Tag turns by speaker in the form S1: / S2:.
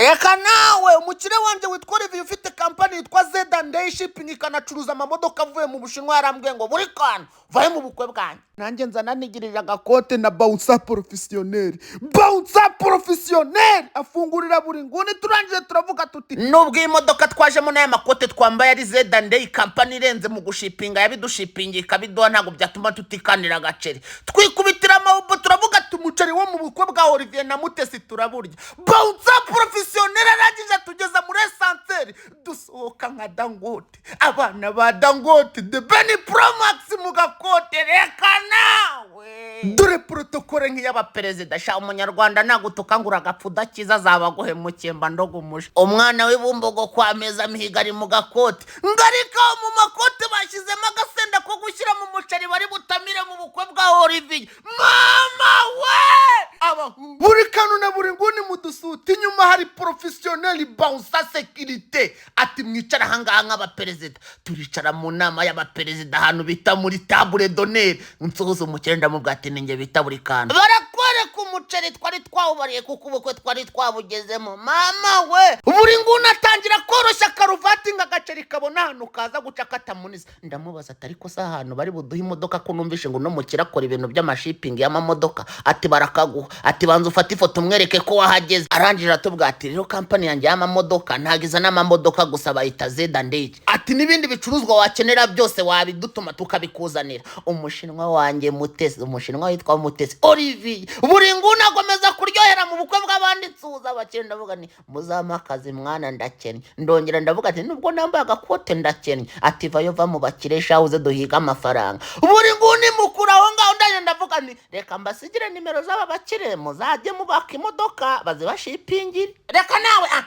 S1: Reka nawe, umukire wanjye witwa Olivier ufite kampani yitwa Z&A Shipping, ikanacuruza amamodoka avuye mu Bushinwa, yarambwiye ngo buri kantu vaye mu bukwe bwanjye. Nanjye nzana nigirira agakote na bouncer professionnel. Bouncer professionnel afungurira buri nguni. Turangije turavuga tuti nubwo iyi modoka twajemo n'aya makote twambaye ari Z&A kampani irenze mu gushipinga yabidushipingiye ikabiduha, ntabwo byatuma tutikanira agaceri. Twikubitira amaboko, turavuga ati umuceri wo mu bukwe bwa Olivier na Mutesi turaburya. Bouncer professionnel arangije tugeza muri ascenseur, dusohoka nka Dangote, abana ba Dangote, the Ben Pro Max mu gakote. Reka nawe, dore protocole nk'iy'abaperezida sha. Umunyarwanda nagutuka ngo uragapfa udakiza, azaba aguhemukiye. Mba ndogumuje umwana w'ibumbogo kwa meza mihigo ari mu gakote ngarika. Mu makote bashyizemo agasenda ko gushyira mu muceri bari butamire mu bukwe bwa Olivier. Mama we, abahungu buri kantu na buri nguni mu dusuti, inyuma hari professionnel bouncer sécurité, ati mwicara ahangaha nk'abaperezida. Turicara mu nama y'abaperezida, ahantu bita muri table d'honneur. Nsuhuza umukire, ndamubwira ati ninjye bita buri kantu. Barakwereka umuceri twari twawubariye kuko ubukwe twari twabugezemo. Mama we, buri nguni atangira koroshya karuvati ngo agaceri kabona ahantu kaza guca katamuniza. Ndamubaza ati ariko se ahantu bari buduhe imodoka, ko numvishe ngo uno mukire akora ibintu by'amashipping y'amamodoka? Ati barakaguha. Ati banza ufate ifoto umwereke ko wahageze. Arangije aratubwira ati rero kampani yanjye y'amamodoka ntabwo izana amamodoka gusa, bayita Z&A. Ati n'ibindi bicuruzwa wakenera byose wabidutuma tukabikuzanira. Umushinwa wanjye Mutesi, umushinwa witwa Mutesi Olivier, buri nguni akomeza kuryohera mu bukwe bw'abandi. Nsuhuza abakire, ndavuga ni muzampe akazi mwana, ndakennye. Ndongera ndavuga ati nubwo nambaye agakote ndakennye. Ati vayo, va mu bakire sha, uze duhiga amafaranga. Buri nguni mukura aho ngaho, ndagenda ndavuga nti reka mbasigire nimero z'aba bakire, muzajye mubaka imodoka bazibashipingire. Reka nawe, ah.